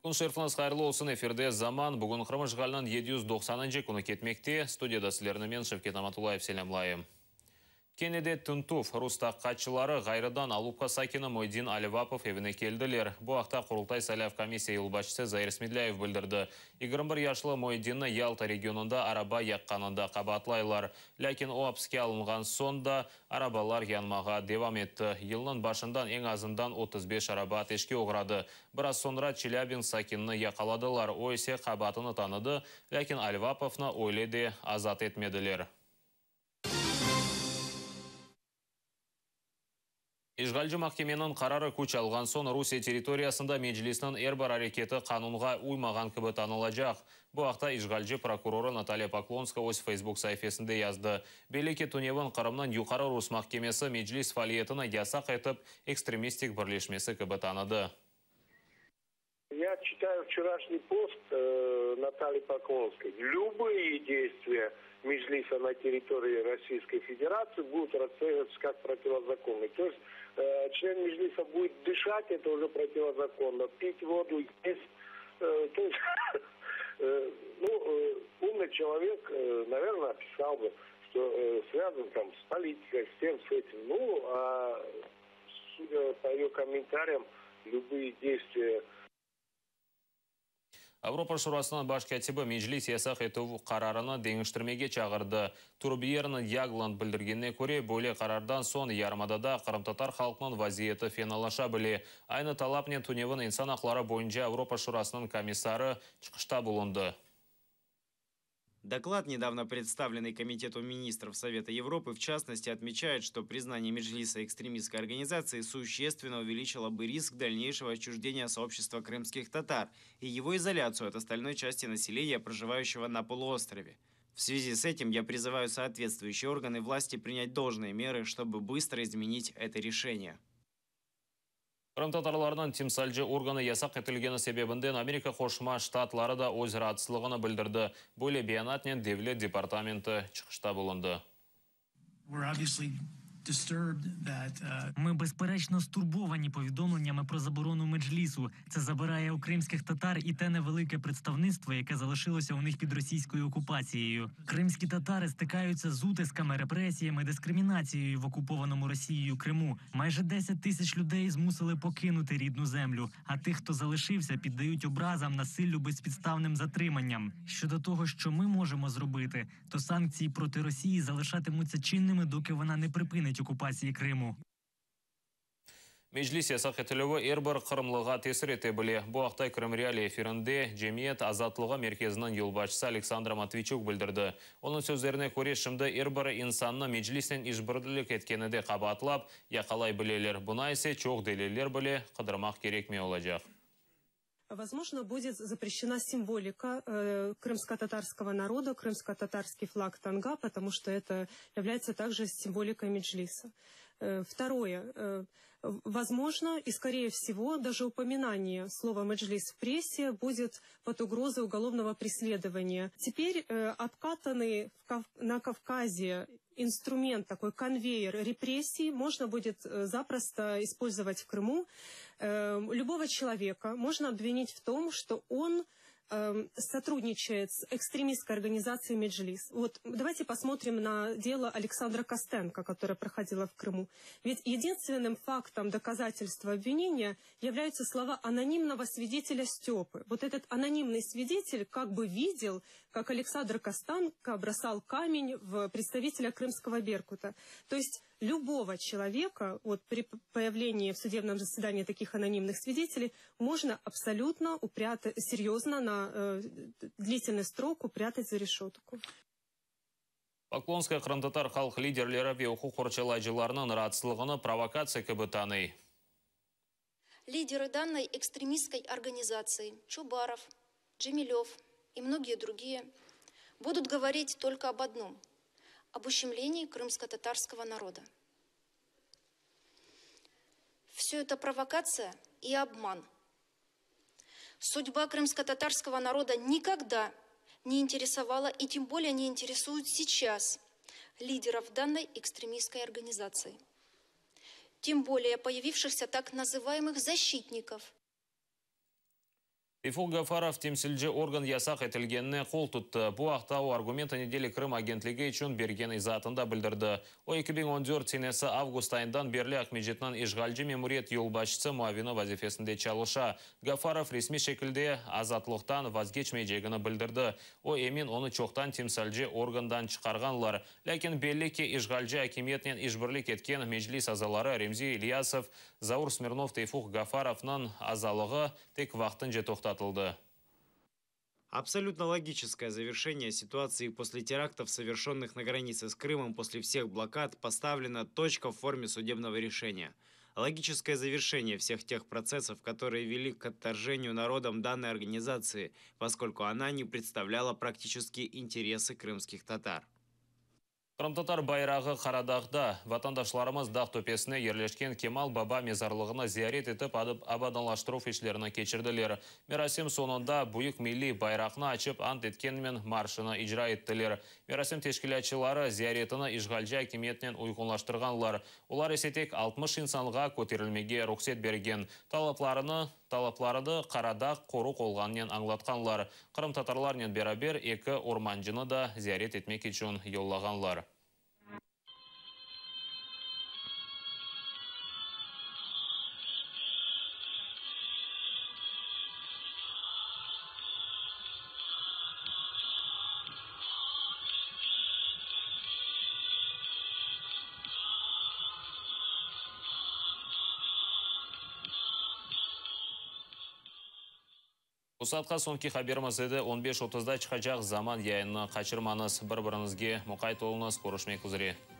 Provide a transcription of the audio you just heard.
Kün şerfiñiz hayırlı olsun, efirde Zaman. Bugün Qırım işğaliniñ 790-ıncı künü ketmekte. Studiyada sizlerni men, Şevket Amatullayev, selâmlayım. Kene de tintüv, rus taqiqatçıları ğayrıdan Alupka sakini Moydin Alivapov evine keldiler. Bu aqta Qurultay saylav komissiya yolbaşçısı Zair Smedlâyev bildirdi. 21 yaşlı Moydinni Yalta regionında araba yaqqanında qabaatlaylar. Lâkin o apiske alınğan soñ da arabalar yanmağa devam etti. Yılnıñ başından eñ azından 35 araba ateşke oğradı. Biraz soñra Çelâbinsk sakinini yaqaladılar, o ise qabaatını tanıdı, lâkin Alivapovnı öyle de azat etmediler. İşğalci mahkemeniñ qararı küç alğan soñ Rusiye territoriyasında Meclisniñ er bir areketi qanunğa uymağan kibi tanılacaq. Bu aqta işğalci prokurorı Natalya Poklonskaya öz Facebook saifesinde yazdı. Belli ki, tünevin Qırımnıñ Yuqarı rus mahkemesi Meclis faaliyetini yasaq etip, ekstremistik birleşmesi kibi tanıdı. Я читаю вчерашний пост Натальи Поклонской. Любые действия Меджлиса на территории Российской Федерации будут расцениваться как противозаконные. То есть член Меджлиса будет дышать, это уже противозаконно, пить воду, есть. То есть, ну, умный человек, наверное, описал бы, что связан там с политикой, с тем, с этим. Ну, а судя по ее комментариям, любые действия Avropa Şurasınıñ baş kâtibi Meclis yasaq etüv qararını deñiştirmege çağırdı. Turbiyern Yagland bildirgenine köre, böyle qarardan soñ yarımadada qırımtatar halqınıñ vaziyeti fenalaşa bile. Aynı talapnen tünevin insan aqları boyunca Avropa Şurasınıñ komissarı çıqışta bulundı. Доклад, недавно представленный Комитету министров Совета Европы, в частности, отмечает, что признание Меджлиса экстремистской организацией существенно увеличило бы риск дальнейшего отчуждения сообщества крымских татар и его изоляцию от остальной части населения, проживающего на полуострове. В связи с этим я призываю соответствующие органы власти принять должные меры, чтобы быстро изменить это решение. Qırımtatarlarnıñ timsalci organı yasaq etilgeni sebebinden Amerika Qoşma Ştatları da öz raatsızlığını bildirdi. Böyle beyanatnen Devlet departamenti çıqışta bulundı. Ми, безперечно, стурбовані повідомленнями про заборону Меджлісу. Це забирає у кримських татар і те невелике представництво, яке залишилося у них під російською окупацією. Кримські татари стикаються з утисками, репресіями, дискримінацією в окупованому Росією Криму. Майже 10 тисяч людей змусили покинути рідну землю, а тих, хто залишився, піддають образам, насиллю, безпідставним затриманням. Щодо того, що ми можемо зробити, то санкції проти Росії залишатимуться чинними, доки вона не припинить окупації Криму. Meclis yasaq etilüvi er bir qırımlığa tesir ete bile. Bu aqta Krım Reali efirinde Cemiyet azatlığı merkeziniñ yolbaşçısı Aleksandra Matviyçuk bildirdi. Onıñ sözlerine köre, şimdi er bir insannı Meclisnen işbirlik etkeninde qabaatlap, yaqalay bileler. Buña ise çoq deliller bile qıdırmaq kerekmey olacaq. Возможно, будет запрещена символика крымско-татарского народа, крымско-татарский флаг тамга, потому что это является также символикой Меджлиса. Второе. Возможно и, скорее всего, даже упоминание слова «Меджлис» в прессе будет под угрозой уголовного преследования. Теперь обкатанный на Кавказе инструмент, такой конвейер репрессий, можно будет запросто использовать в Крыму. Любого человека можно обвинить в том, что он сотрудничает с экстремистской организацией Меджлис. Вот давайте посмотрим на дело Александра Костенко, которое проходило в Крыму. Ведь единственным фактом доказательства обвинения являются слова анонимного свидетеля Степы. Вот этот анонимный свидетель как бы видел, как Александр Костенко бросал камень в представителя крымского Беркута. То есть любого человека вот, при появлении в судебном заседании таких анонимных свидетелей можно абсолютно упрятать, серьезно на длительный срок упрятать за решетку. Poklonskaya qırımtatar halq liderleri ve uquq qorçalayıcılarınıñ raatsızlığını provokatsiya kibi tanıy. Лидеры данной экстремистской организации Чубаров, Джемилев и многие другие будут говорить только об одном – об ущемлении крымско-татарского народа. Все это провокация и обман. Судьба крымско-татарского народа никогда не интересовала и тем более не интересует сейчас лидеров данной экстремистской организации. Тем более появившихся так называемых защитников. Teyfuk Gafarov temsilci organ yasaq etilgenine qol tuttı. Bu aqta o Argumentı nedeli Krım agentligi içün bergen izaatında bildirdi. O, 2014 senesi avgust ayından berli Aqmescitniñ işğalci memuriyet yolbaşçısı muavini vazifesinde çalışa. Gafarov resmiy şekilde azatlıqtan vazgeçmeycegini bildirdi. O, emin, onı çoqtan temsilci organdan çıqarğanlar. Lâkin belli ki, işğalci akimiyetnen işbirlik etken Meclis azaları Remzi İlyasov, Zaur Smirnov, Teyfuk Gafarovnıñ azalığı tek vaqtınca toqtatıldı. Абсолютно логическое завершение ситуации после терактов, совершенных на границе с Крымом после всех блокад, поставлена точка в форме судебного решения. Логическое завершение всех тех процессов, которые вели к отторжению народом данной организации, поскольку она не представляла практически интересы крымских татар. Qırımtatar bayrağı Qaradağda vatandaşlarımız dağ töpesine yerleşken Kemal Baba mezarlığını ziyaret etip abadanlaştıruv işlerini keçirdiler. Merasim soñunda büyük milliy bayraqnı açıp Ant etkenmen marşını icra ettiler. Merasim teşkilâtçıları ziyaretini işğalci akimiyetnen uyğunlaştırğanlar. Olar ise tek 60 insanğa köterilmege ruhset bergen. Talaplarını talaplarını Qaradağ qoruq olğanınen añlatqanlar. Qırımtatarlarnen beraber eki ormancını da ziyaret etmek içün yollağanlar. Bu saatqa soñki haberimiz edi. 15.30-da çıqacaq Zaman yayınını qaçırmañız. Bir-biriñizge muqayt oluñız. Körüşmek üzre.